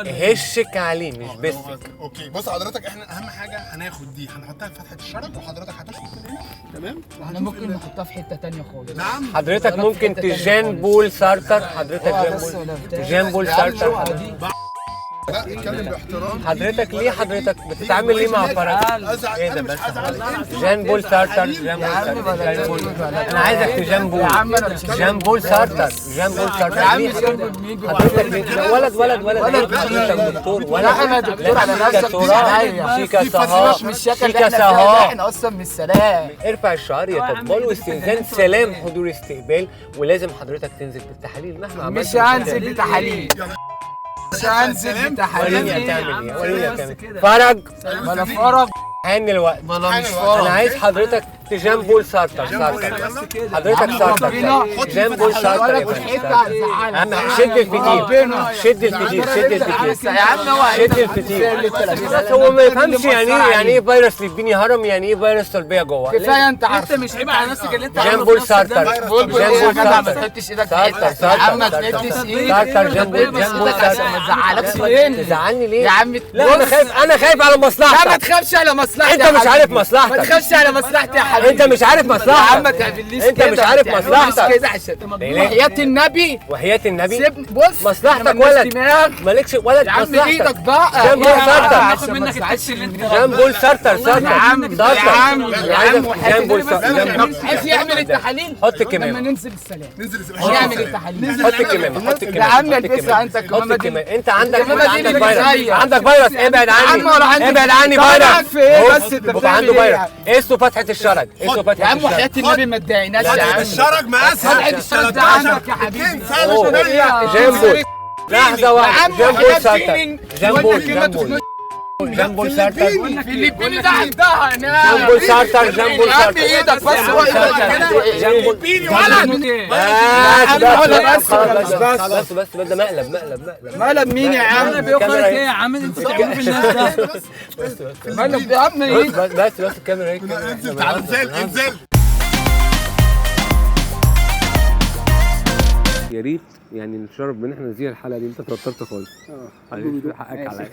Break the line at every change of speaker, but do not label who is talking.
ولا
هشك عليه مش بسك.
okay بص حضرتك، احنا اهم حاجة هناخد دي هنحطها في فتحه الشرج، وحضرتك هتشفط من هنا، تمام؟
احنا ممكن نحطها في حتة ثانية خالص.
نعم
حضرتك ممكن تجان بول سارتر، حضرتك جان بول سارتر.
لا اتكلم باحترام.
حضرتك ليه حضرتك بتتعامل ليه مع فرج؟ ايه ده بس؟ جان بول سارتر، جان بول سارتر، جان بول. انا عايزك تجان بول، جان بول سارتر، جان بول سارتر.
يا عم جان بول مين؟
حضرتك ولد ولد ولد. حضرتك دكتور؟
ولا انا دكتور على نفسك.
شيكا سها،
شيكا سها. احنا اصلا من السلام.
ارفع الشعار يا طبال واستئذان سلام حضور استقبال، ولازم حضرتك تنزل بالتحاليل مهما عملت.
مش هنزل بتحاليل، مش هنزل بتحاليل.
وريني هتعمل ايه، وريني هتعمل ايه. فرج
بلا فرج،
حان الوقت.
بلا مش فرج.
انا عايز حضرتك تجان بول سارتر، سارتر حضرتك، سارتر جان بول سارتر يا فندم. شد الفتيل، شد الفتيل، شد الفتيل
يا عم.
شد الفتيل. بس هو ما يفهمش يعني ايه، يعني ايه فيروس لبيني هرم، يعني ايه فيروس سلبية جوه.
كفاية انت عارف.
انت مش عيب على نفسك اللي انت
جان بول سارتر، جان بول
سارتر. ما
سارتر،
تحطش ايدك
سارتر،
يا عم، ما
سارتر،
تحطش ايدك.
سارتر، جان بول، جان بول سارتر.
ما تزعلكش مني
تزعلني ليه
يا عم؟
لا انا خايف، انا خايف على
لا ما
مصلحتك.
تخافش على مصلحتي.
انت مش عارف مصلحتك.
ما تخافش على مصلحتي يا حبيبي.
انت مش عارف مصلحتك.
يا عم ما تعمليش
انت
كده،
مش عارف
ما تعمليش
مصلحتك.
كده عشان
ليه؟
وحياة النبي
وحياة النبي
سيبني. بص
مصلحتك ولد. مالكش ولد
يا عم
مصلحتك.
ايدك بقى.
جان بول سارتر.
هاخد منك التاتش اللي انت.
جان بول سارتر، سارتر،
يا عم،
سارتر.
يا عم، يا عم.
جان بول سارتر.
عايز يعمل التحاليل.
حط
لما
الكمامة.
ننزل السلام
ننزل السلام.
يعمل التحاليل.
حط الكمامة، حط الكمامة.
يا عم
حط
البسها
الكمامة.
انت
حط
الكمامة دي.
الكمامة. انت عندك،
الكمامة دي
عندك
اللي
فيروس،
زيك.
عندك فيروس. ابعد
يا عم
عني،
ولا عندي.
ابعد عني.
طب أنا
فيروس
في ايه بس؟ انت
هو
بتعمل
عنده
ايه؟
فيروس. قيسوا فتحة الشرج، قيسوا
يا
فتحة
عم وحياة
الشرج.
النبي ما تضايقناش يا
فتحة
عم.
الشرج مقاسها
فتحة الشرج ده عندك يا حبيبي.
2 سنة.
جان بول، لحظة
يا عم
واحدة. جان بول
وحياة
سارتر،
ديني.
جان بول،
ولا
جان بول، جان بول سارتر،
فيليبيني ده عندها هناك.
جان بول سارتر، جان بول
يا عم
سارتر.
ايدك بس.
جان بول.
ولد.
بس
بس
بس بس بس بس. ده مقلب، مقلب، مقلب.
مقلب مين يا عم؟
مقلب ايه وخرج ايه يا عم؟ انت بتعملوا في الناس ده؟
بس بس
مقلب يا عم ايه؟
بس بس بس. الكاميرا اهي، الكاميرا.
انزل، تعال، انزل، انزل.
يا ريت يعني نتشرف بان احنا نذيع الحلقة دي. انت توترت خالص. حقك عليا، حقك عليا.